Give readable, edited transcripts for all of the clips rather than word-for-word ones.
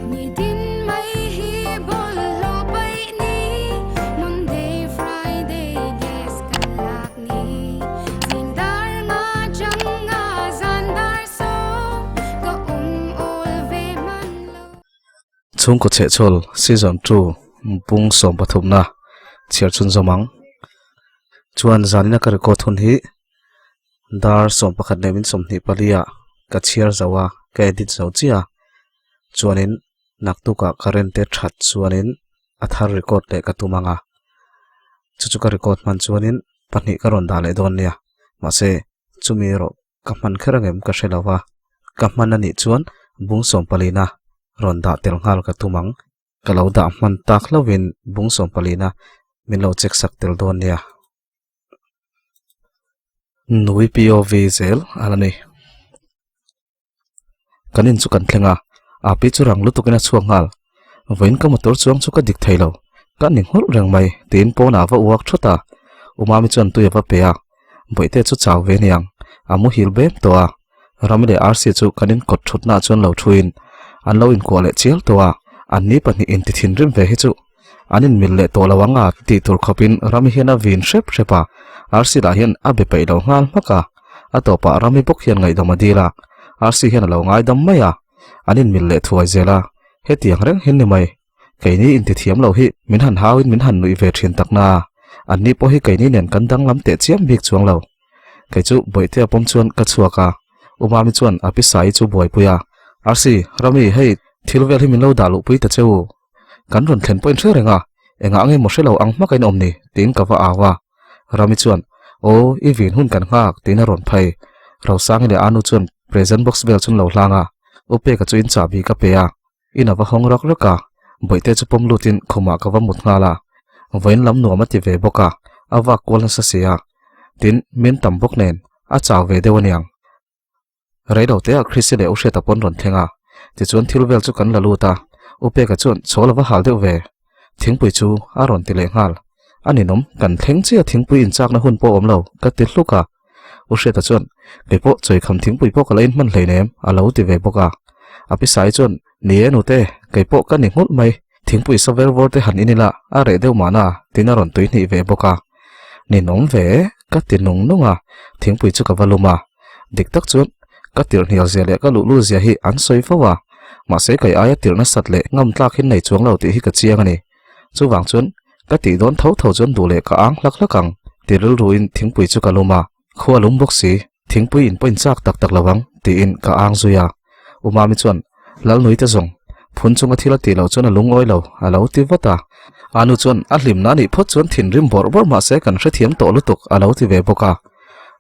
Nitin mai hi bawlhhlawh paih ni, Monday, Friday gas kan lak ni. Zing dar nga chang nga zan dar sawm, ka awm awl ve hman lo. Chhungkaw Chhehchhawl Season 2 bung sawmpathumna chhiar chhunzawm ang chuan zanina ka record hun hi Dar 11 leh min 24 ah ka chhiar zo a, ka edit zo chiah a, chuanin naktukah current te that chuanin a thar record leh ka tum ang a, chu chu ka record hman chuanin pahnih ka rawn dah leh dawn nia, mahse chumi erawh ka hman kher angem ka hre lo va, ka hman anih chuan bung sawmpalina rawn dah tel nghal ka tum ang. Ka lo dah hman tak hlauhin bung sawmpalina min lo check sak tel dawn nia. Nui POV zel a la ni. Kan in chu kan thleng a, Api chu rang lutukin a chhuak nghal. Vawiin ka motor chuang chu ka dik thei lo, ka ni nghulh reng mai tiin pawnah a va uak thut a. Umami chuan tui a va pe a, Bawihte chu chau ve aniang, a muhil bem tawh a. Rami leh Arsi chu kan inkawt thutnaah chuan lo thuin an lo inkuah leh chial tawh a, an ni pahnih inti thinrim ve hi chu an inmil leh tawh lo ang a tih tur khawpin Rami hian a vin hrep hrep a, Arsi lah hian a be peih lo nghal hmak a, a tawpah Rami bawk hian ngaihdam a dil a, Arsi hian a lo ngaidam mai a, an inmil leh thuai zel a, hetiang reng hin ni mai. Keini intithiam lo hi min han hauin min han nuih ve thin tak na, anni pawh hi keini nen kan danglam teh chiam bik chuang lo. Kei chu Bawihtea pawm chuan ka chhuak a, U Mami chuan a pi Saii chu buaipui a, Arsi, Rami, hei thil vel hi min lo dah luhpui ta che u. Kan rawn thlen pawhin hre reng a, engah nge maw hre lo ang hmaka in awm ni? tiin ka va au a. Rami chuan, Aw, i vin hun kan nghak, tiin a rawn phei. Rosangi leh Anu chuan present box vel chu an lo hlang a, U Peka chu in chahbi ka pe a. In a va hawng rak rak a, Bawihte chu pawm lutin khumah ka va mut nghal a, vawiin lam nuam a ti ve bawk a, a vak kual nasa si a, tin min tam bawk nen a chau ve deuh aniang. Reilo te ah Chrissy leh U Hriata pawn rawn thleng a, tichuan thil vel chu kan la lut a, U Peka chuan chawl a va hal deuh ve, thingpui chu a rawn ti leh nghal, a ninawm kan thleng chiah thingpui inchakna hun pawh awm lo ka ti hluk a. U Hriata chuan, Kei pawh chawikham thingpui pawh ka la inhman hleinem, a lo ti ve bawk a. A pi Sai chuan, Ni e nute, kei pawh ka ni nghulh mai, thingpui sa ver vawr te han in ila, a reh deuh mahna, tiin a rawn tui hnih ve bawk a. Ninawm ve e, ka ti nung nung a, thingpui chu ka va lum a. Dik tak chuan, ka tirh hnial zia leh ka luhlul zia hi an sawi fo a, mahse kei aia tirh nasat leh ngam tlak hi nei chuang lo tih hi ka chiang a ni. Chuvang chuan ka tih dawn tho tho chuan duh leh ka ang hlak hlak ang ti rilruin thingpui chu ka lum a, khua lum bawk si, thingpui in pawhin chak tak tak lo ang tiin ka ang zui a. U Mami chuan Lalnui te zawng phun chunga thil a tih loh chuan a lungawi lo a lo ti vat a. Anu chuan a hlimna anih phawt chuan thinrim bawrh bawrh mahse kan hrethiam tawh lutuk a lo ti ve bawk a.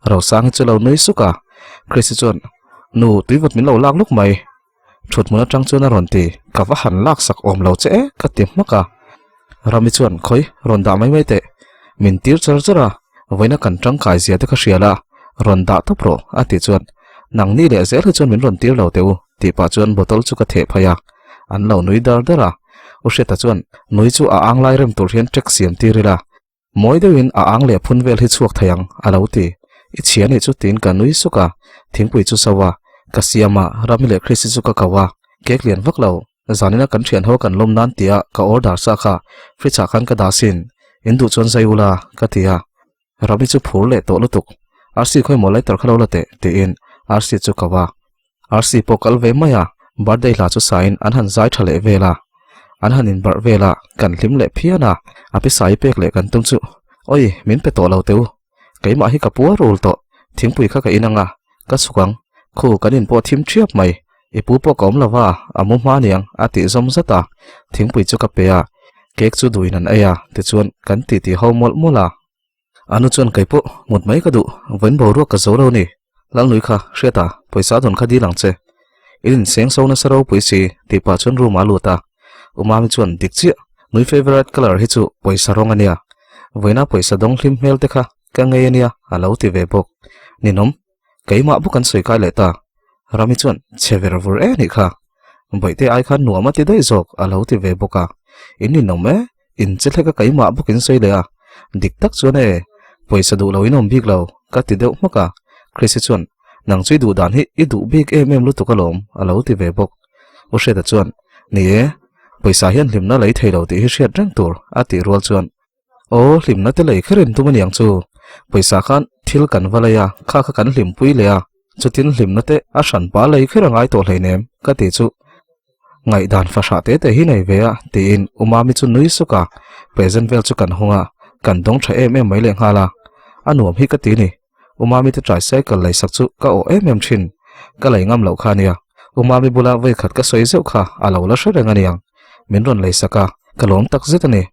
Rosangi chu lo nui suk a, Chrissy chuan Nu tuivawt min lo lak luk mai. Thut hmun atang chuan a rawn ti, Ka va han laksak awm lo che e, ka ti hmak a. Rami chuan, Khawi, rawn dah mai mai teh. Min tir char char a, vawiina kan tangkai zia te kha hria la, rawn dah tawp rawh, a tih chuan, Nang ni leh zel hi chuan min rawn tir lo teh u, tih pah chuan bottle chu ka theh phei a. An lo nui dar dar a. U Hriata chuan, Nui chu a ang lai rem tur hian track siam tir ila. Mawi deuhin a ang leh phun vel hi chhuak thei ang, a lo ti. I chhia nih chu tiin ka nui suk a, thingpui chu so a, ka siam a, Rami leh Chrissy chu ka ko a, cake lian vak lo, zanina kan thian ho kan lawm nan tia ka order sa kha fridge ah khan ka dah sin, in duh chuan zai ula, ka ti a. Rami chu phur leh tawh lutuk, Arsi khawi maw lighter kha lo la teh, tiin Arsi chu ko a. Arsi pawh kal ve mai a, birthday hla chu sain an han zai tha leh vel a. An han inbarh vel a, kan hlim leh phian a, a pi sai pek leh kan tum chu, Oi, min pe tawh lo teu. Keimah hi ka puar ul tawh, thingpui kha ka in ang a, ka chhuk ang. Khu, kan in pawh thim thiap mai, i pu pawh ka awm lo va, a mu hma aniang, a tih zawm zat a. Thingpui chu ka pe a, cake chu duhin an ei a, tichuan kan titi ho mawlh mawlh a. Anu chuan kei pawh mut mai ka duh, vawiin boruak ka zo lo ni. Lalnui kha, hriat a, pawisa dawn kha dil ang che. In inseng so nasa ropui si, tih pah chuan room ah a lut a. U Mami chuan dik chiah, nui favourite colour hi chu pawisa rawng a nia. Vawiina pawisa dawng hlim hmel te kha ka ngei a nia, a lo ti ve bawk. Ninawm, keimah bawk an sawi kai leh ta. Rami chuan chhe ver vur e nih kha. Bawihte ai khan nuam a ti daih zawk, a lo ti ve bawk a. In ninawm e, In che hlek a keimah bawk in sawi leh a, dik tak chuan e, pawisa duh lo in awm bik lo, ka ti deuh hmak a. Chrissy chuan, Nang chu i duh dan hi i duh bik em em lutuk alawm, a lo ti ve bawk. U Hriata chuan, Ni e, pawisa hian hlimna lei thei lo tih hi hriat reng tur, a tih rual chuan, Aw, hlimna te lei kher in tum aniang chu. Pawisa khan thil kan va lei a, kha kha kan hlimpui leh a, chutin hlimna te a hran pa lei kher a ngai tawh hleinem, ka tih chu. Ngaihdan fahrah te te hi nei ve a, tiin U Mami chu nui suk a, present vel chu kan hawng a, kan dawng tha em em mai lehnghal a, a nuam hi ka ti ni. U Mami te tricycle lei sak chu ka awh em em thin, ka lei ngam loh kha ania. U Mami bula vawikhat ka sawi zeuh kha a lo la hre reng aniang. Min rawn lei sak a, ka lawm tak zet a ni.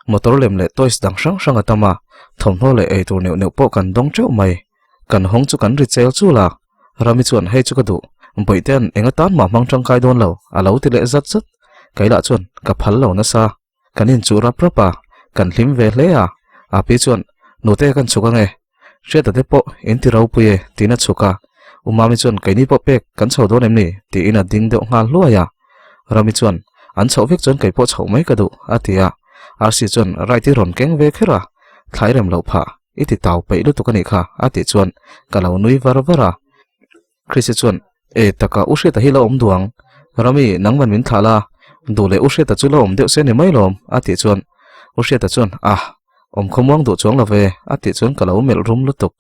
Motor lem leh toys dang hrang hrang a tam a, thawmhnaw leh eitur neuh neuh pawh kan dawng teuh mai. Kan hawng chu kan ri chel chul a, Rami chuan hei chu ka duh, Bawihte-a'n eng atan mah hmang tangkai dawn lo, a lo ti leh zat zat. Keilah chuan ka phal lo nasa. Kan inchuh rap rap a, kan hlim ve hle a. Api chuan, Nute kan chhuk ange, Hriata te pawh in ti ropui e, tiin a chhuk a. U Mami chuan, Keini pawh pek kan chho dawn em ni? tiin a ding deuh nghal hluai a. Rami chuan, An chhoh vek chuan kei pawh chhoh mai ka duh, a ti a. Arsi chuan, Right i rawn keng ve kher a, thlai rem loh phah, i ti tau peih lutuk a nih kha, a tih chuan ka lo nui var var a. Chrissy chuan, E taka, U Hriata hi la awm duh ang. Rami, nangman min thlah la, duh leh U Hriata chu la awm deuh se ni mai lawm, a tih chuan U Hriata chuan, Ah, awm khawmuang duh chuang lo ve, a tih chuan ka lo melh rum lutuk.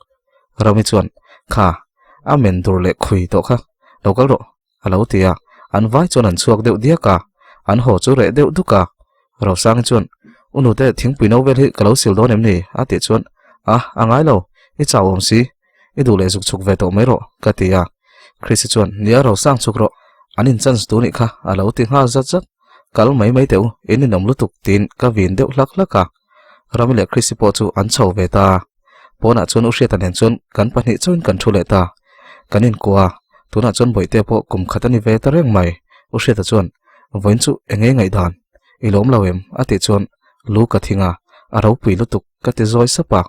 Rami chuan, Kha, a men dur leh khui tawh kha, lo kal rawh, a lo ti a, an vai chuan an chhuak deuh diak a, an haw chu reh deuh duk a. Rosangi chuan, U nute, thingpui no vel hi ka lo sil dawn em ni? a tih chuan, Ah, a ngai lo, i chau awm si, i duh leh zuk chhuk ve tawh mai rawh, ka ti a. Chrissy chuan, Nia Rosang chhuk rawh, an in chance tur nih kha, a lo ti nghal zat zat. Kal mai mai teh u, in ninawm lutuk, tiin ka vin deuh hlak hlak a. Rami leh Chrissy pawh chu an chho ve ta. Pawnah chuan U Hriata nen chuan kan pahnih chauhin kan thu leh ta. Kan inkuah a, tunah chuan Bawihtea pawh kum khat a ni ve ta reng mai. U Hriata chuan, Vawiin chu eng nge ngaihdan? I lawm lo em? a tih chuan lu ka thing a, a ropui lutuk ka ti zawi sap a.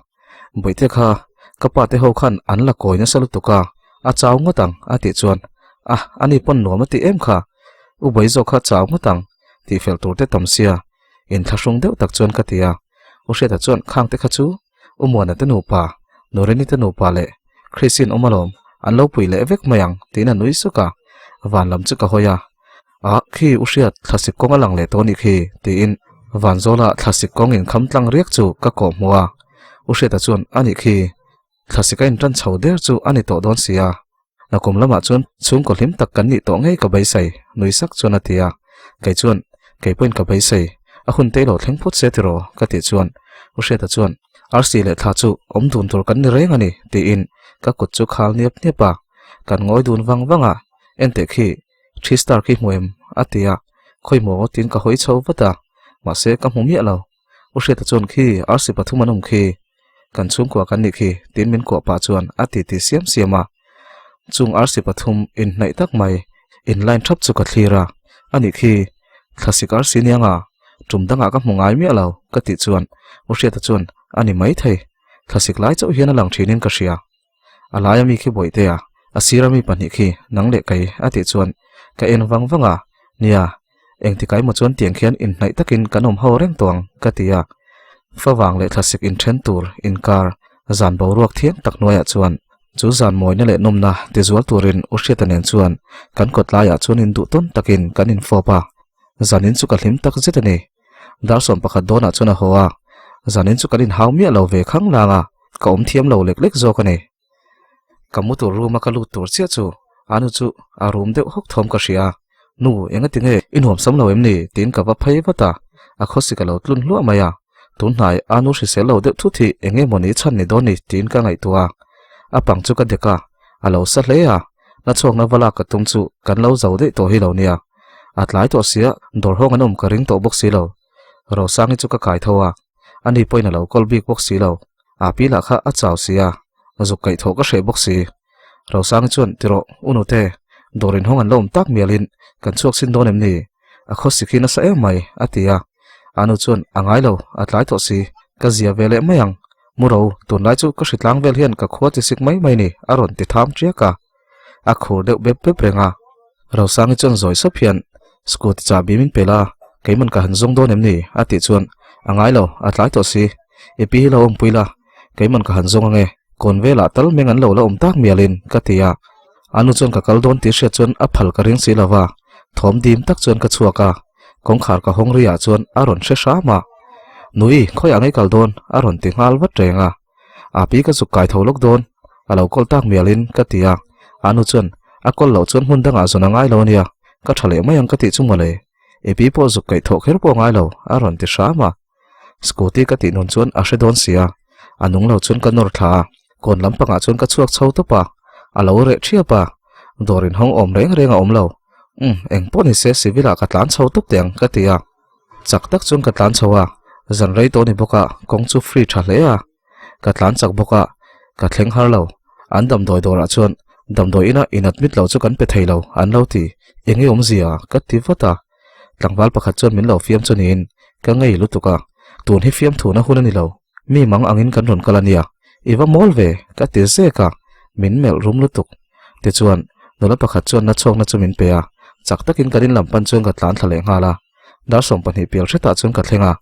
Bawihtea kha ka pa te ho khan an la kawi nasa lutuk a, a chau ngawt ang a tih chuan, Ah, ani pawn nuam a ti em kha? U Bawi zawk kha chau ngawt ang tih fel tur te tam sia, inthlahrung deuh tak chuan ka ti a. U Hriata chuan khang te kha chu U Muana te nupa, Nurini te nupa leh Christine awm alawm, an lo pui leh vek mai ang tiin a nui suk a, van lam chu ka hawi a. Ah, khi U Hriat, thlasik kawng a lang leh tawh a nih khi tiin Vanzawla thlasik kawng inkham tlang riak chu ka kawh hmu a. U Hriata chuan a nih khi, thlasik a intan chho der chu a ni tawh dawn si a. Nakum lamah chuan chhungkaw hlim tak kan nih tawh ngei ka beisei, nui sak chuan a ti a. Kei chuan, Kei pawhin ka beisei, a hun te ilo thleng phawt se tiraw? ka tih chuan U Hriata chuan, Arsi leh thla chu awm dun tur kan ni reng a ni, tiin ka kut chu khal niap niap a. Kan ngawi dun vang vang a, Enteh khi, Three star khi hmu em? a ti a, Khawi maw? tiin ka hawi chho vat a, mahse ka hmu miah lo. U Hriata chuan khi arsi pathum an awm khi, kan chhungkua kan nih khi tiin min kuah pah chuan a ti ti siam siam a. Chung arsi pathum inhnaih tak mai in line thap chu ka thlir a, a nih khi thlasik arsi nia nga tum dangah ka hmu ngai miah lo ka tih chuan U Hriata chuan a ni maithei, thlasik lai chauh hian a lang thinin ka hria. A laia mi khi Bawihtea, a sira mi pahnih khi nang leh kei a tih chuan ka en vang vang a, nia, engtikah emaw chuan tiang khian inhnaih takin kan awm ho reng tawh ang ka ti a. Favang leh thlasik inthen tur inkar zan boruak thiang tak hnuaiah chuan chu zan mawina leh nawmna tizual turin U Hriata nen chuan kan kawt laiah chuan induh tawn takin kan infawp a, zanin chu ka hlim tak zet a ni. Dar 11 dawnah chuan a haw a, zanin chu kan inhau miah lo ve khang lang a, ka awm thiam lo lek lek zawk a ni. Ka mu tur room a ka lut tur chiah chu a nu chu a rum deuh hawk thawm ka hria a, Nu, engati nge i nuam sam lo em ni? tiin ka va phei vat a, a khawsi ka lo tlun hluah mai a, tun hnai a nu hrisel lo deuh thut hi eng nge mawni chhan ni dawn ni tiin ka ngaihtuah a, a pang chu ka dek a, a lo sa hle a, na chhuakna va lak ka tum chu kan lo zo daih tawh hi lo nia. A tlai tawh sia, dawr hawng an awm ka ring tawh bawk si lo. Rosangi chu ka kai tho a, ani pawhin a lo kawl bik bawk si lo. A pi lah kha a chau si a, zuk kaih thawh ka hreh bawk si. Rosangi chuan, Tirawh, u nute, dawr inhawng an la awm tak mialin kan chhuak sin dawn em ni? A khawsik hi nasa em mai, a ti a. A nu chuan, A ngai lo, a tlai tawh si, ka zia ve leh mai ang. Muro, tunlai chu ka hritlang vel hian ka khua tisik mai mai ni, a rawn ti tham ṭiak a. A khur deuh bep bep reng a. Rosangi chuan zawi sawp hian, Scooty chahbi min pe la, keiman ka han zawng dawn em ni? a tih chuan, A ngai lo, a tlai tawh si. I pi hi lo awmpui la, keiman ka han zawng ange. Kawn velah tal meng an lo la awm tak mialin, ka ti a. A nu chuan ka kal dawn tih hriat chuan a phal ka ring si lo va. Thawm dim tak chuan ka chhuak a, kawngkhar ka hawng riah chuan a rawn hre hram a. Nui, khawiah ngei kal dawn? a rawn ti nghal vat reng a. A pi ka zuk kai tho lawk dawn, a lo kawl tak mialin ka ti a. A nu chuan, A kawl loh chuan hmun dangah zawn a ngai lo ania, ka tha leh mai ang ka tih chu mawle. I pi pawh zuk kaih thawh kher pawh a ngai lo, a rawn ti hram a. Scooty ka tih nun chuan a hre dawn si a, a nung lo chuan ka nawr thla a, kawn lampangah chuan ka chhuak chho tawp a, a lo reh thiap a, dawr inhawng awm reng reng a awm lo. Umm, eng pawh ni se civil ah ka tlan chho tawp teh ang ka ti a, chak tak chuan ka tlan chho a, zan rei tawh ni bawk a, kawng chu free tha hle a, ka tlan chak bawk a, ka thleng har lo. An damdawi dawrah chuan damdawi ina in admit lo chu kan pe thei lo an lo ti, eng nge awmzia ka ti vat a. Tlangval pakhat chuan min lo fiam chu niin ka ngei lutuk a, tun hi fiamthuna hun a ni lo, mi mang angin kan rawn kal a nia, i va mawl ve ka ti zek a, min melh rum lutuk. Tichuan, nula pakhat chuan na chhawkna chu min pe a, chak takin kan in lam pan chuan ka tlan thla leh nghal a, dar 20 pial hretah chuan ka thleng a,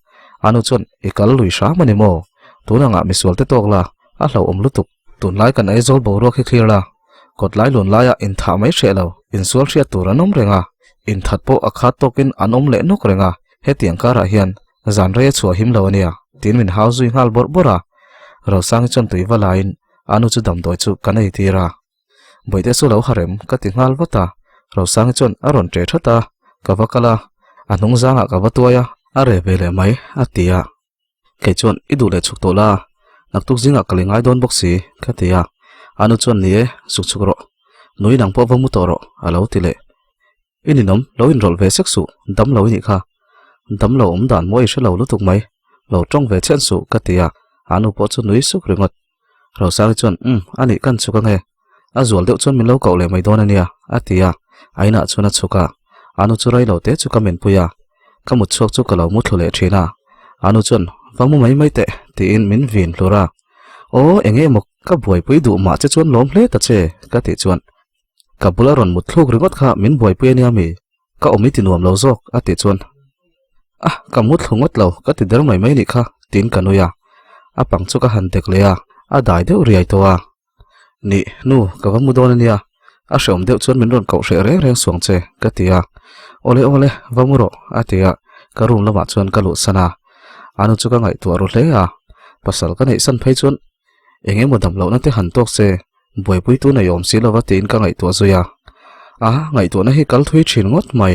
a nu chuan i kal lui hram a ni maw? Tun angah misual te tawk la, a hlauhawm lutuk. Tunlai kan Aizawl boruak hi clear la, kawtlai lun laia inthah mai hreh lo, insual hriat tur an awm reng a, inthat pawh a khat tawkin an awm leh nawk reng a, hetiang karah hian zan rei a chhuah him lo a nia, tiin min hau zui nghal bawrh bawrh a. Rosangi chuan tui va laiin a nu chu damdawi chu kan ei tir a. Bawihte chu lo harem ka ti nghal vat a, Rosangi chuan a rawn ṭe that a, ka va kal a, a hnung zangah ka va tuai a, a reh ve leh mai a ti a. Kei chuan i duh leh chhuk tawh la, naktuk zingah ka li ngai dawn bawk si, ka ti a. A nu chuan ni e, chhuk chhuk rawh. Nui nang pawh va mu tawh rawh, a lo ti leh. I ninawm, lo inrawlh ve sek suh, dam lo i nih kha. Dam lo awm dan maw i hre lo lutuk mai, lo tawng ve chian suh, ka ti a. A nu pawh chu nui suk ringawt. Rosangi chuan, Umm, a nih kan chhuk ange. A zual deuh chuan min lo koh leh mai dawn a nia, a ti a, a inah chuan a chhuk a. A nu chu rei lo te chu ka menpui a, ka mut chhuak chu ka lo mu thlu leh thin a. A nu chuan, Va mu mai mai teh, tiin min vin hlur a. Aw, eng nge maw ka buaipui duh mah che chuan lawm hle ta che, ka tih chuan, Ka bula rawn mut thluk ringawt kha min buaipui a nia mi, ka awm i ti nuam lo zawk, a tih chuan, Ah, ka mu thlu ngawt lo, ka ti der mai mai nih kha, tiin ka nui a. A pang chu ka han dek leh a, a dai deuh riai tawh a. Ni, nu, ka va mu dawn a nia, a hreawm deuh chuan min rawn koh hreh reng reng suang che, ka ti a. Awle awle, va mu rawh, a ti a, ka room lamah chuan ka luhsan a. A nu chu ka ngaihtuah ru hle a, pasal ka neih san phei chuan eng emaw dam lohna te han tawk se, buaipui tu nei awm si lova tiin ka ngaihtuah zui a. A, ngaihtuahna hi kal thui thin ngawt mai.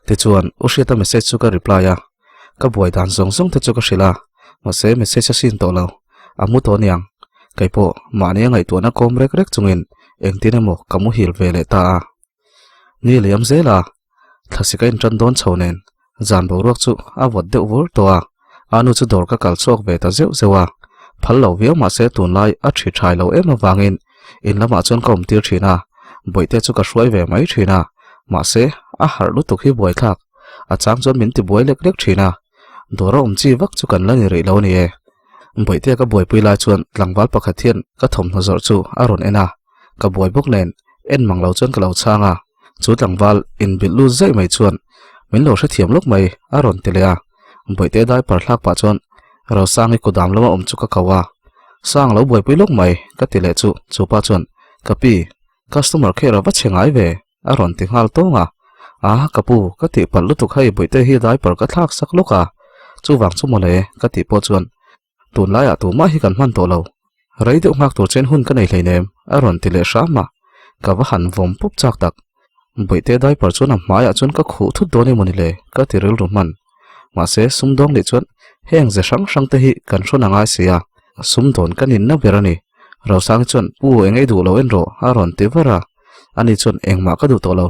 Tichuan, U Hriata message chu ka reply a, ka buai dan zawng zawng te chu ka hrilh a, mahse message a sin tawh lo, a mu tawh aniang. Kei pawh mahni a ngaihtuahna kawm rek rek chungin engtin emaw ka muhil ve leh ta a. Ni liam zel a, thlasik a intan dawn chho nen zan boruak chu a vawt deuh vur tawh a, a nu chu dawr ka kal chhuak ve ta zeuh zeuh a, phal lo viau mahse tunlai a thi thai lo em avangin In lamah chuan ka awm tir thin a, bawihte chu ka hruai ve mai thin a, mahse a harh lutuk hi buaithlak, a chang chuan min ti buai lek lek thin a, dawr a awm chi vak chu kan la ni rih lo a ni e. Bawihte ka buaipui lai chuan tlangval pakhat hian ka thawmhnaw zawrh chu a rawn en a, ka buai bawk nen en mang lo chuan ka lo chhang a, chu tlangval inbilh lut zaih mai chuan min lo hrethiam lawk mai a rawn ti leh a. Bawihte diaper hlak pah chuan Rosangi kudam lama awm chu ka ko a, Sang lo buaipui lawk mai ka ti leh chu chupa chuan Ka pi, customer care a va chhe ngai ve a rawn ti nghal tawng a, A ka pu ka tih palh lutuk hei Bawihte hi diaper ka thlak sak lawk a, chuvang chu mawle ka tih pawh chuan Tunlaiah tumah hi kan hman tawh lo, rei deuh nghak tur chen hun ka nei hleinem a rawn ti leh hram a, ka va han vawm pup chak tak. Bawihte diaper chuan a hmaiah chuan ka khuh thut dawn emawni le ka ti rilru hman. Mahse sumdawng nih chuan heng ze hrang hrang te hi kan hrawn a ngai si a, sumdawn ka ninna ber a ni. Rosangi chuan Pu eng ei duh lo en rawh a rawn ti var a, ani chuan engmah ka duh tawh lo.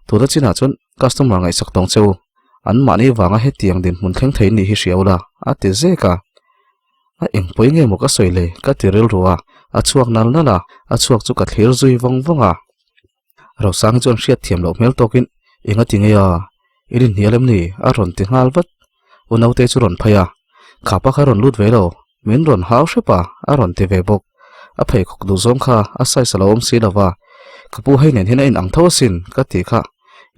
Tuna chinah chuan customer ngaihsak tawng che u, an mahni vanga hetiang dinhmun thleng thei nih hi hria ula, a ti zek a. A engpawih nge maw ka sawi le ka ti rilru a, a chhuak nal nal a, a chhuak chu ka thlir zui vawng vawng a. Rosangi chuan hriat thiam loh hmel tawkin, Enga ti nge a? I rinhnial em ni? a rawn ti nghal vat. U naute chu rawn phei a, Khapa kha rawn lut ve lo, min rawn hau hrep a, a rawn ti ve bawk. A pheikhawk duh zawng kha a size a lo awm si lo va, ka pu hei nen hian a inang tho asin ka ti kha.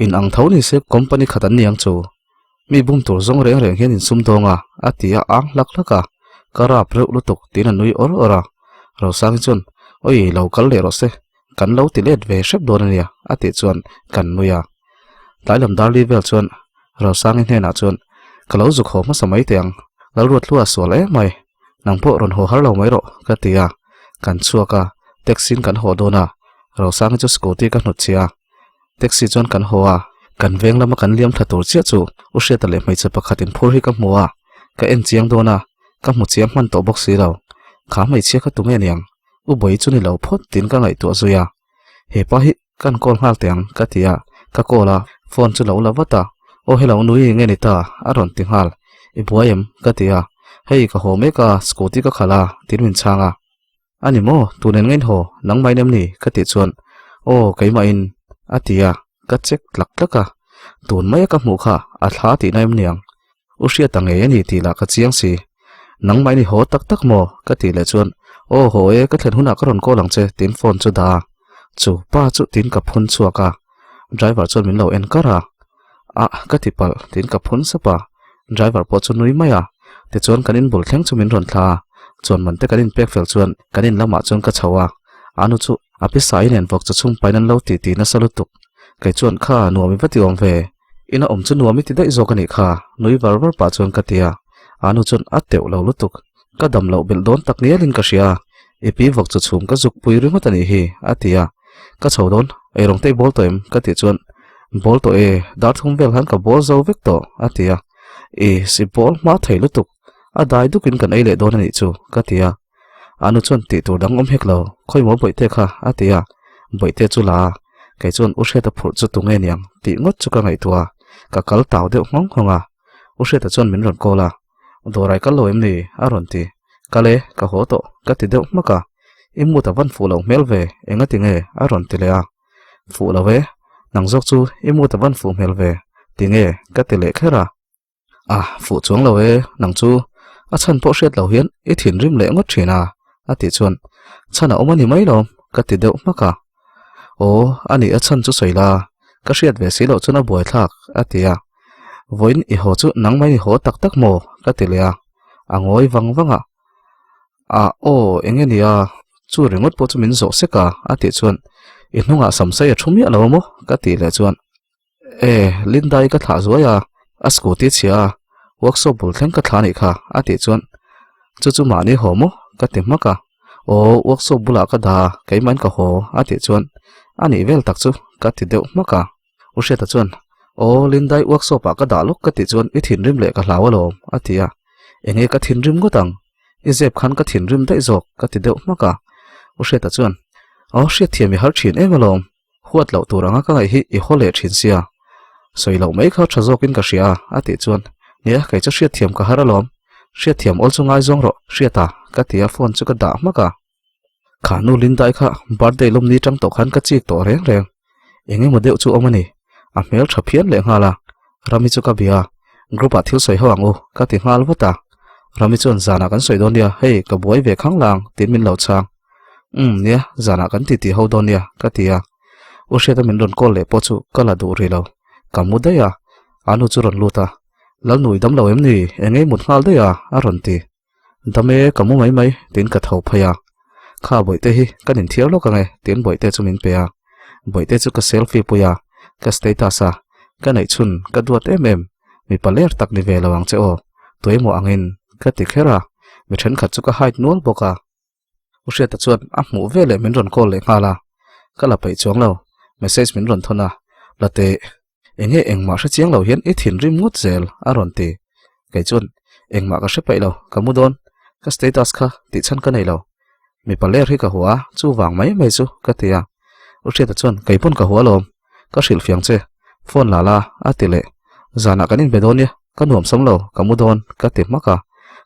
Inang tho ni se company khat an ni ang chu. Mi bum tur zawng reng reng hian insum dawng a, a ti a ang hlak hlak a, ka rap reuh lutuk tiin a nui awr awr a. Rosangi chuan, Awi lo kal leh rawh se, kan lo ti let ve hrep dawn a nia, a tih chuan kan nui a. Tlai lam dar li vel chuan Rosangi hnenah chuan ka lo zuk haw hmasa mai teh ang, Lalruathlua sual em mai, nang pawh rawn haw har lo mai rawh ka ti a, kan chhuak a, taxi in kan haw dawn a, Rosangi chu scooty ka hnut chhiah a, taxi chuan kan haw a, kan veng lama kan liam thla tur chiah chu U Hriata leh hmeichhe pakhat in phur hi ka hmu a, ka en chiang dawn a, ka hmu chiang hman tawh bawk si lo, kha hmeichhia kha tunge niang, U Bawi chu ni lo phawt tiin ka ngaihtuah zui a, hepa hi Kan call nghal teh ang ka ti a, ka call a, phone chu lo la vat a, aw hello nui enge ni ta a rawn ti nghal, i buai em ka ti a, hei ka haw mek a, scooty ka khalh a tiin min chhang a, a ni maw tun en ngain haw nangmah in em ni ka tih chuan aw keimah in a ti a, ka check tlak tlak a, tun mai a ka hmuh kha a thla tihna em niang U hriat ang ngei a ni tih lah ka chiang si. Nangmah in i haw tak tak maw? ka tih leh chuan, Aw haw e, ka thlen hunah ka rawn call ang che tiin phone chu dah a. Chu pa chu tiin ka phun chhuak a. Driver chuan min lo en kar a. Ah ka ti palh tiin ka phun sap a. Driver pawh chu nui mai a. Tichuan kan inbul thleng chu min rawn thla a. Chuan man te kan inpek fel chuan kan in lamah chuan ka chho a. Anu chu a pi sai nen vawk chu chhung pain an lo ti ti nasa lutuk. Kei chuan kha nuam i va ti awm ve. Ina awm chu nuam i ti daih zawk a nih kha, nui var var pah chuan ka ti a, anu chuan a teuh lo lutuk, ka dam loh belh dawn tak ngialin ka hria, i pi vawk chu chhum ka zuk pui ringawt a nih hi, a ti a, ka chho dawn, eirawng te i bawl tawh em? ka tih chuan, Bawl tawh e, dar thum vel khan ka bawl zo vek tawh, a ti a, I si bawl hma thei lutuk, a dai dukin kan ei leh dawn a nih chu, ka ti a, Anu chuan tih tur dang awm hek lo, khawi maw bawihte kha a ti a, bawihte chu la a, kei chuan U Hriata phurh chu tunge niang tih ngawt chu ka ngaihtuah a, ka kal tau deuh nghawng nghawng a, U Hriata chuan min rawn call a, Dawrai kal lo em ni? a rawn ti, Kal e, ka haw tawh ka ti deuh hmak a, I mut a van fuh lo hmel ve, enga ti nge? a rawn ti leh a, Fuh lo e, nang zawk chu i mut a van fuh hmel ve, ti nge? ka ti leh kher a. A, fuh chuang lo e, nang chu a chhan pawh hriat lo hian i thinrim leh ngawt thin a, a tih chuan chhan a awm a ni mai lo, ka ti deuh hmak a. Aw, a nih a chhan chu sawi la, ka hriat ve si loh chuan a buai thlak, a ti a. Vawiin i haw chu nangmah i haw tak tak maw? ka ti leh a, a ngawi vang vang a. A, aw, eng nge nia, chu ringawt pawh chu min zawh sek a, a tih chuan i hnungah samsai a thu miah lo a maw? ka tih leh chuan E, Linda-i ka thlah zuai a, a scooty chhia a, workshop bul thleng ka thlah anih kha, a tih chuan, Chu chu mahni haw maw? ka ti hmak a, Aw, workshop bulah ka dah a, keimahin ka haw, a tih chuan, A nih vel tak chu, ka ti deuh hmak a. U Hriata chuan, Aw, Linda-i workshop ah ka dah lawk ka tih chuan i thinrim leh ka hlau alawm, a ti a, Enge ka thinrim ngawt ang? I zep khan ka thinrim daih zawk, ka ti deuh hmak a. U Hriata chuan, Aw, hriatthiam i har thin em alawm, Huat loh tur anga ka ngaih hi i haw leh thin sia. Sawi loh mai kha tha zawkin ka hria a, a tih chuan, Nia, kei chu hriatthiam ka har alawm. Hriatthiam awl chu ngaizawng rawh, hriat a, ka ti a, phone chu ka dah hmak a. Kha nu Lindai kha birthday lawmni tang tawh khan ka chik tawh reng reng. Eng emaw deuh chu awm a ni. A hmel tha phian leh nghal a. Rami chu ka bia a, group ah thil sawi ho ang u, ka ti nghal vat a. Rami chuan zanah kan sawi dawn nia, hei ka buai ve khang lang, tiin min lo chhang. Umm nia, zanah kan titi ho dawn nia, ka ti a. U Hriata min rawn call leh pawh chu ka la duh rih lo. Ka mu daih a, a nu chu rawn lut a. Lalnui dam lo em ni? Eng ei mut nghal daih a? a rawn ti. Dam e, ka mu mai mai, tiin ka tho phei a. Kha bawihte hi kan inthiar lawk ang e, tiin bawihte chu min pe a. Bawihte chu ka selfie pui a, ka status a, ka neih chhun ka duat em em, mipa ler tak ni ve lo ang che aw, tuemaw angin, ka ti kher a. Mi thenkhat chu ka hide nual bawk a. U Hriata chuan a hmuh veleh min rawn call leh nghal a, ka la peih chuang lo, message min rawn thawn a, la teh, enge engmah hre chiang lo hian i thinrim ngawt zel a rawn ti, kei chuan engmah ka hre peih lo, ka mu dawn, ka status kha tih chhan ka nei lo, mipa ler hi ka hua a, chu vang mai mai chu ka ti a, U Hriata chuan kei pawn ka hua alawm, ka hrilh fiang che, phone la la a ti leh, zanah kan inbe dawn nia, ka nuam sam lo, ka mu dawn ka ti hmak a,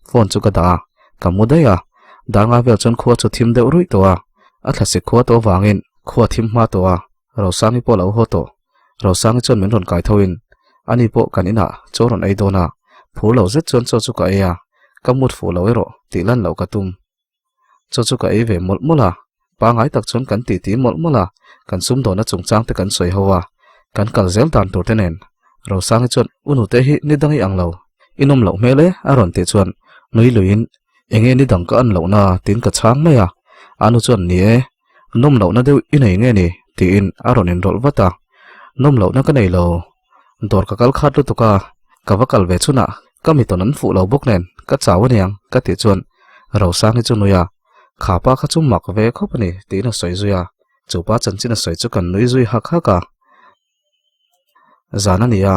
phone chu ka dah a, ka mu daih a, dar nga vel chuan khua chu thim deuh ruih tawh a, a thlasik khua tawh avangin khua thim hma tawh a, Rosangi pawh a lo haw tawh, Rosangi chuan min rawn kai tho in, ani pawh kan inah chaw rawn ei dawn a, phur lo zet chuan chaw chu ka ei a, ka mut fuh lo erawh tih lan loh ka tum. Chaw chu ka ei ve mawlh mawlh a, pangai tak chuan kan titi mawlh mawlh a, kan sumdawhna chungchang te kan sawi ho a, kan kal zel dan tur te nen. Rosangi chuan, U nute hi ni dang i ang lo, i nawm loh hmel e a rawn tih chuan nui luiin, Enge ni dang ka an lohna tiin ka chhang mai a, a nu chuan, Ni e, nawm lohna deuh i nei nge ni? tiin a rawn inrawlh vat a, Nawm lohna ka nei lo. Dawr ka kal khat lutuk a, ka va kal ve chhunah ka mi tawn an fuh lo bawk nen ka chau aniang ka tih chuan Rosang hi chu nui a, kha pa kha chu mak ve khawp a ni tiin a sawi zui a, chu pa chanchin a sawi chu kan nui zui hak hak a. Zan a ni a,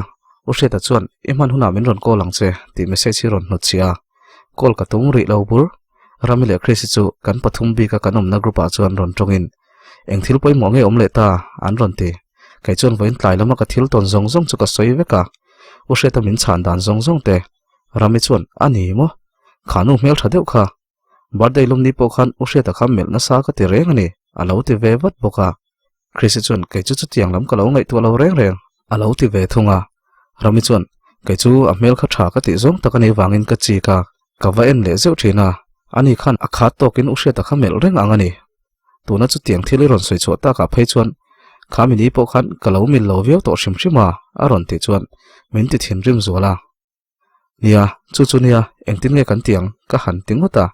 U Hriata chuan i hman hunah min rawn call ang che tih message hi rawn hnawt chhiah a, call ka tum rih lo bur. Rami leh Chris hi chu kan pathum bika kan awmna group ah chuan rawn tawngin eng thil pawimawh nge awm leh ta an rawn ti. Kei chuan vawiin tlai lama ka thil tawn zawng zawng chu ka sawi vek a, U Hriata min chhan dan zawng zawng te. Rami chuan a ni maw? Kha nu hmel tha deuh kha. Birthday lawmni pawh khan U Hriata kha melh nasa ka ti reng a ni, a lo ti ve vat bawk a. Chrissy chuan kei chu chutiang lam ka lo ngaihtuah lo reng reng a lo ti ve thung a. Rami chuan kei chu a hmel kha tha ka tih zawng tak a nih vangin ka chik a, ka va en leh zeuh thin a, ani khan a khat tawkin U Hriata kha melh reng ang a ni. Tuna chutiang thil i rawn sawi chhuah takah phei chuan kha mini pawh khan ka lo mil lo viau tawh hrim hrim a, a rawn tih chuan min ti thinrim zual a. Nia, chu chu nia, engtin nge kan ti ang? Ka han ti ngawt a.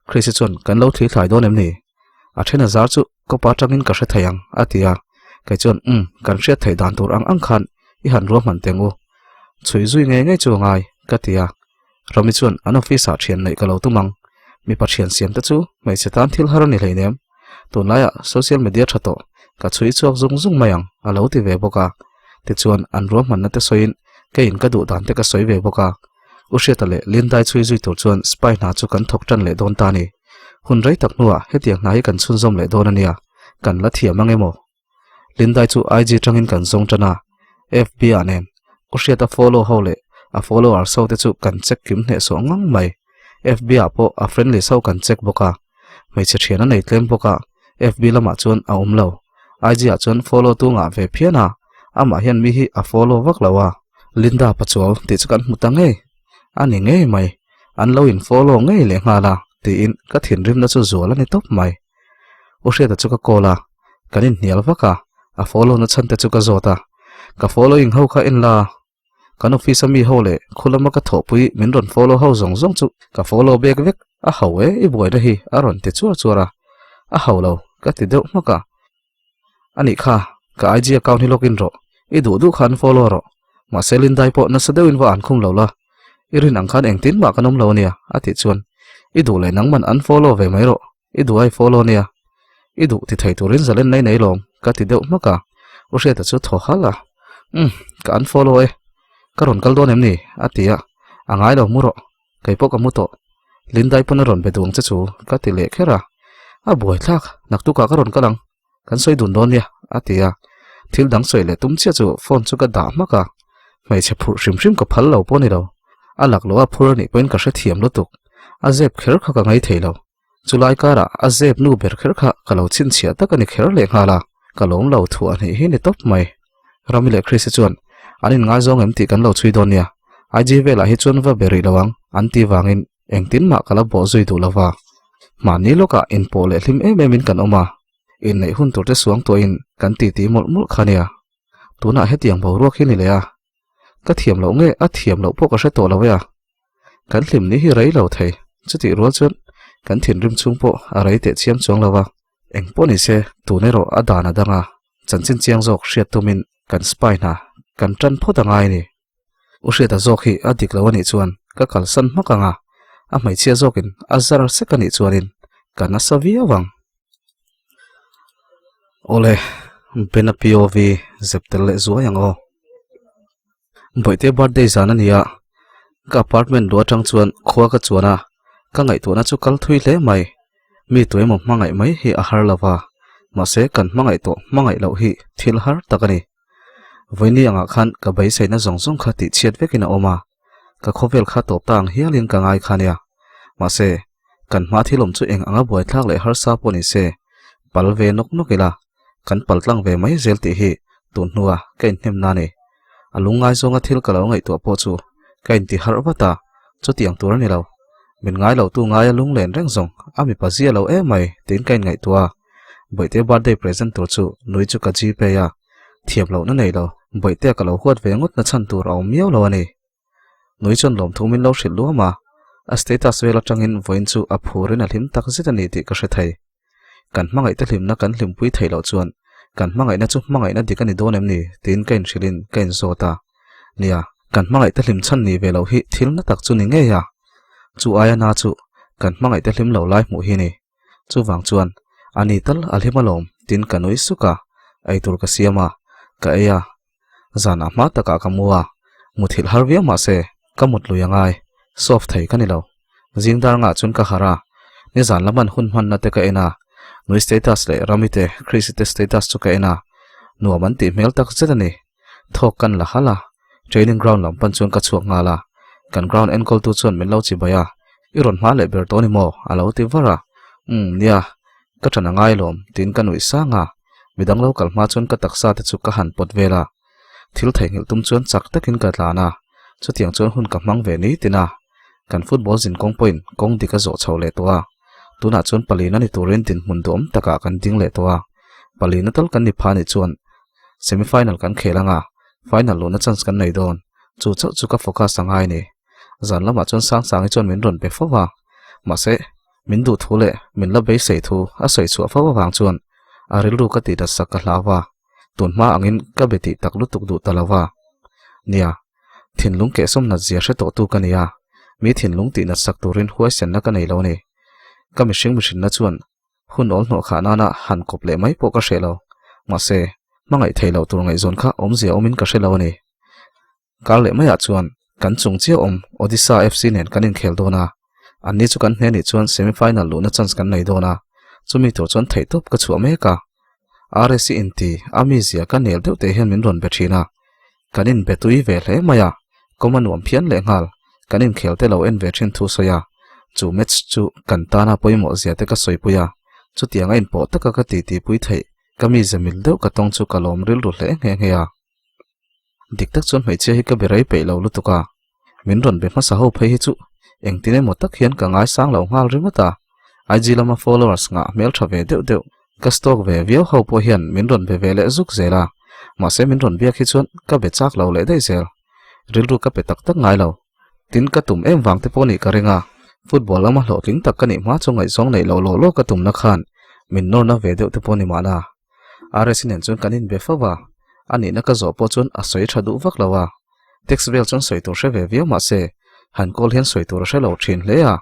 Chrissy chuan, Kan lo thli thlai dawn em ni? A then a zar chu kawpa atangin ka hre thei ang, a ti a. Kei chuan, Umm, kan hriat theih dan tur ang ang khan i han ruahman teng u. Chhui zui ngei ngei chu a ngai, ka ti a. Rami chuan, An office ah thian neih ka lo tum ang. Mipa thian siam te chu hmeichhe tan thil har a ni hleinem. Tunlaiah social media tha tawh, ka chhui chhuak zung zung mai ang, a lo ti ve bawk a. Tichuan, an ruahmanna te sawiin keiin ka duh dan te ka sawi ve bawk a. U Hriata leh Lindai chhui zui tur chuan spy hna chu kan thawk tan leh dawn ta a ni. Hun rei tak hnuah hetiang hna hi kan chhunzawm leh dawn a nia, kan la thiam ang emaw? Lindai chu IG tangin kan zawng tan a, FB ah nen U Hriata follow ho leh a followers ho te chu kan check kim hnehsawh ngang mai. FB ah pawh a friend list ho kan check bawk a, hmeichhe thian a nei tlem bawk a, FB lamah chuan a awm lo. IG ah chuan follow tu ngah ve phian a, amah hian mi hi a follow vak lo a. Linda Pachuau tih chu kan hmu ta ngei. A ni ngei mai, an lo in follow ngei leh nghal a tiin ka thinrimna chu zual a ni tawp mai. U Hriata chu ka call a, kan inhnial vak a, a follow na chhan te chu ka zawt a, ka following ho kha en la, Kan office a mi ho leh khu lama ka thawhpui min rawn follow ho zawng zawng chu ka follow bek vek a ho e i buaina hi a rawn ti chuar chuar a, a ho lo ka ti deuh hmak a. Anih kha, ka IG account hi login rawh, i duh duh khan follow rawh, mahse Lindai pawh nasa deuhin va an khum lo la, i rin ang khan engtin mah kan awm lo ania a tih chuan i duh leh nangman an follow ve mai rawh. I duh ai follow nia, i duh ti thei turin zalen nei nei lawm ka ti deuh hmak a, U Hriata chu thaw halh a, Umm, ka unfollow e, ka rawn kal dawn em ni? a ti a, A ngai lo mu rawh, kei pawh ka mu tawh, Lindai pawn a rawn be duang che chu ka ti leh kher a, A buaithlak, naktukah ka rawn kal ang. Kan sawi dun dawn nia, a ti a. Thil dang sawi leh tum chiah chu phone chu ka dah hmak a. Hmeichhe phurh hrim hrim ka phal lo pawh a ni lo. A lak loh a phur a nih pawhin ka hrethiam lutuk. A zep kher kha ka ngai thei lo. Chulai karah a zep nu ber kher kha ka lo chhinchhiah tak a ni kher leh nghal a. Ka lawm lo thuah hnih hi ni tawp mai. Rami leh Chris-i chuan an inngaizawng em tih kan lo chhui dawn nia. IG velah hi chuan va be rih lo ang an ti vangin Engtin mah ka la bawh zui duh lo va, mahni lawkah inpawh leh hlim em emin kan awm a, inneih hun turte suang tuahin kan titi mawlh mawlh kha nia. Tunah hetiang boruak hi ni leh a, ka thiam loh nge a thiam loh pawh ka hre tawh lo e a. Kan hlim ni hi rei lo thei, chutih rual chuan kan thinrim chhung pawh a rei teh chiam chuang lo va. Eng pawh ni se, tun erawh a dan a dang a, chanchin chiang zawk hriat tumin kan spy hna kan tan phawt a ngai a ni. U Hriata zawk hi a dik lo a nih chuan ka kalsan hmak ang a, a hmeichhia zawkin a zar sek a nih chuanin ka nasa viau ang. Awle, Bena POV zep tel leh zuai ang aw. Bawihte birthday zan a ni a, ka apartment luah atang chuan khua ka chuan a, ka ngaihtuahna chu kal thui hle mai. Mi tuemaw hmangaih mai hi a har lova, mahse kan hmangaih tawh hmangaih loh hi thil har tak a ni. Vawiini angah khan ka beiseina zawng zawng kha tihchhiat vekin a awm a, ka khawvel kha tawp ta ang hialin ka ngai kha nia. Mahse, kan hma thil awm chu eng anga buaithlak leh harsa pawh ni se, pal ve nawk nawk ila, kan pal tlang ve mai zel tih hi tun hnua ka inhnem na ni. A lungngai zawnga thil ka lo ngaihtuah pawh chu ka inti harh vat a, chutiang tur a ni lo. Min ngai lo tu ngaia lunglen reng zawng a mipa zia lo em mai tiin ka inngaihtuah a. Bawihte birthday present tur chu nui chu ka gpay a, thiam lohna nei lo, Bawihtea ka lo huat ve ngawt na chhan tur a awm miau lo a ni. Nui chuan lawmthu min lo hrilh luam a, a status vel atangin vawiin chu a phurin a hlim tak zet a ni tih ka hre thei. Kan hmangaihte hlimna kan hlimpui theih loh chuan kan hmangaihna chu hmangaihna dik a ni dawn em ni tiin ka inhrilhin ka inzawt a. Nia, kan hmangaihte hlim chhan ni ve loh hi thil na tak chu ni ngei a. Chu aia na chu kan hmangaihte hlim lo lai hmuh hi ni. Chuvang chuan, a ni tal a hlim alawm tin ka nui suk a, eitur ka siam a, ka ei a. Zanah hma takah ka mu a, muthilh har viau mahse ka mut lui a ngai, soft thei ka ni lo. Zing dar ngah chuan ka harh a, nizan laman hun hmanna te ka en a, nui status leh Rami te Chrissy te status chu ka en a, nuam an tih hmel tak zet a ni. Thawk kan la halh a, training ground lam pan chuan ka chhuak nghal a, kan ground enkawltu chuan min lo chibai a, I rawn hma leh ber tawh ni maw? a lo ti var a, Umm nia, ka ṭan a ngai lawm tiin ka nuih sang a, midang lo kal hma chuan ka taksa te chu ka han pawt vel a, thil theihnghilh tum chuan chak takin ka tlan a, chutiang chuan hun ka hmang ve ni tin a, kan football zin kawng pawhin kawng dik a zawh chho leh tawh a, tunah chuan palina ni turin dinhmun duhawm takah kan ding leh tawh a, palina tal kan ni pha nih chuan Semi final kan khel anga, final luhna chance kan nei dawn. Chu chauh chu ka focus a ngai ni. Zan lamah chuan Sangsangi chuan min rawn pe fo a, mahse min duh thu leh min la beisei thu a sawi chhuah fo avang chuan a rilru ka tih dat sak ka hlau a, tun hma angin ka be tih tak lutuk duh ta lo va. Nia, thinlung kehsawm nat zia hre tawh tu ka ni a, mi thinlung tih nat sak turin huaisenna ka nei lo a ni. Ka mihring mihrinna chuan Hun awl hnawh khah nana han kawp leh mai pawh ka hreh lo. Mahse, hmangaih thei loh tur ngaihzawn kha awmzia awmin ka hre lo a ni. Kar leh maiah chuan kan chung chiah awm Odisha FC nen kan inkhel dawn a. Anni chu kan hne nih chuan semi-final luhna chance kan nei dawn a. Chumi tur chuan theihtawp ka chhuah mek a. RSC inti a mizia ka nel deuh teh hian min rawn be thin a. Kan inbe tui ve hle mai a, kawm a nuam phian leh nghal, kan inkhel te lo en ve thin thu sawi a, chu match chu kan tana pawimawh zia te ka sawipui a, chutiang a inpawh taka ka titi pui theih ka mi ze mil deuh ka tawng chu ka lawm rilru hle nghe nghe a. Dik tak chuan hmeichhia hi ka be rei peih lo lutuk a, min rawn be hmasa ho phei hi chu engtin emaw tak hian ka ngaisang lo nghal ringawt a, IG lama followers ngah hmel tha ve deuh deuh Ka stalk ve viau ho pawh hian min rawn be ve leh zuk zel a, mahse min rawn biak hi chuan ka be chak lo leh daih zel. Rilru ka pe tak tak ngai lo. Tin ka tum em vang te pawh nih ka ring a, football lama hlawhtling tak ka nih hma chu ngaihzawng neih loh lawh lawh ka tumna khan min nawrna ve deuh te pawh ni mahna. RS nen chuan kan inbe fo va, a nihna ka zawh pawh chuan a sawi tha duh vak lo a. Text vel chuan sawi tur hre ve viau mahse han call hian sawi tur a hre lo thin hle a,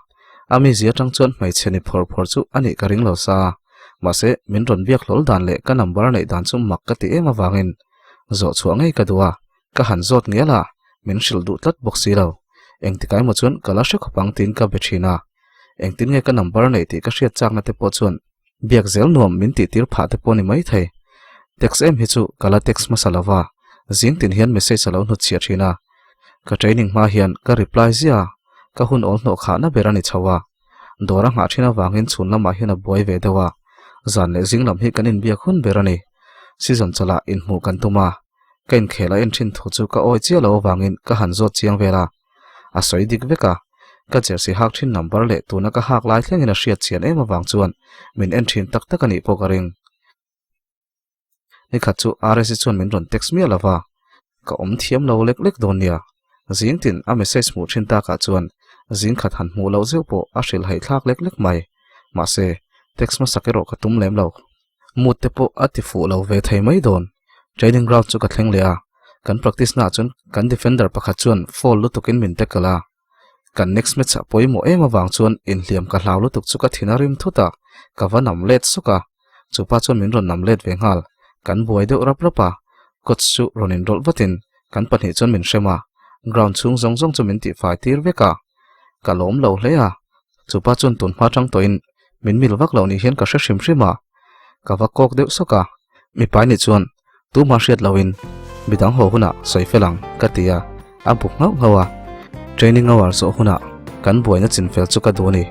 a mizia atang chuan hmeichhe ni phawr phawr chu a nih ka ring lo sa, mahse min rawn biak hlawl dan leh ka number a neih dan chu mak ka ti em avangin zawh chhuah ngei ka duh a, ka han zawt ngial a, min hrilh duh tlat bawk si lo. Engtikah emaw chuan ka la hre khawp ang tiin ka be thin a, engtin nge ka number a neih tih ka hriat chakna te pawh chuan biak zel nuam min tih tir phah te pawh ni mai thei. Text em hi chu ka la text hmasa lo va, zing tin hian message a lo hnut chhiah thin a. Ka training hma hian ka reply ziah a, ka hun awl hnawh khahna ber a ni chho a. Dawr a nghah thin avangin chhun lamah hian a buai ve deuh a, zan leh zing lam hi kan inbiak hun ber a ni. Season chawlhah inhmuh kan tum a, ka inkhel a en thin thu chu ka awi chiah lo avangin ka han zawt chiang vel a. A sawi dik vek a, ka jersey hak thin number leh tuna ka hak lai thlengin a hriat chian em avang chuan min en thin tak tak a nih pawh ka ring. Nikhat chu RSi chuan min rawn text miah lo va, ka awm thiam lo lek lek dawn nia. Zing tin a message hmuh thin takah chuan zing khat han hmuh loh zeuh pawh a hrilh haih thlak lek lek mai. Mahse, text hmasak erawh ka tum lem lo. Mood te pawh a ti fuh lo ve thei mai dawn. Training ground chu ka thleng leh a, kan practice naah chuan kan defender pakhat chuan foul lutukin min tackle a. Kan next match ah pawimawh em avang chuan inhliam ka hlau lutuk chu ka thin a rim thut a, ka va nam let suk a. Chupa chuan min rawn nam let ve nghal. Kan buai deuh rap rap a, coach chu rawn inrawlh vatin kan pahnih chuan min hrem a, ground chhung zawng zawng chu min tihfai tir vek a. Ka lawm lo hle a, chupa chuan tun hma tang tawhin min mil vak loh nih hian ka hre hrim hrim a, ka va kawk deuh sawk a, mipa nih chuan tuma hriat loin midang haw hunah sawi fel ang ka ti a, a buk nghauh nghauh a, training hour zawh hunah kan buaina chin fel chu ka duh a ni,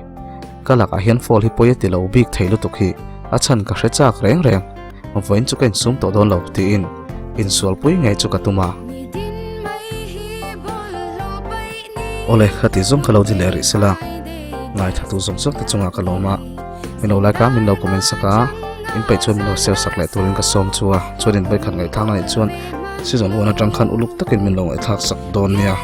ka lakah hian fall hi pawi a ti lo bik thei lutuk hi a chhan ka hre chak reng reng, vawiin chu ka insum tawh dawn lo tiin insualpui ngei chu ka tum a. Awle, ka tih zawng kha lo di leh rih sela, ngaithla tu zawng zawng te chungah ka lawm a, min lo like a, min lo comment sak a, in peih chuan min lo share sak leh turin ka sawm chu a, chuan in vawikhat ngaihthlak na nih chuan season one atang khan uluk takin min lo ngaihthlak sak dawn nia.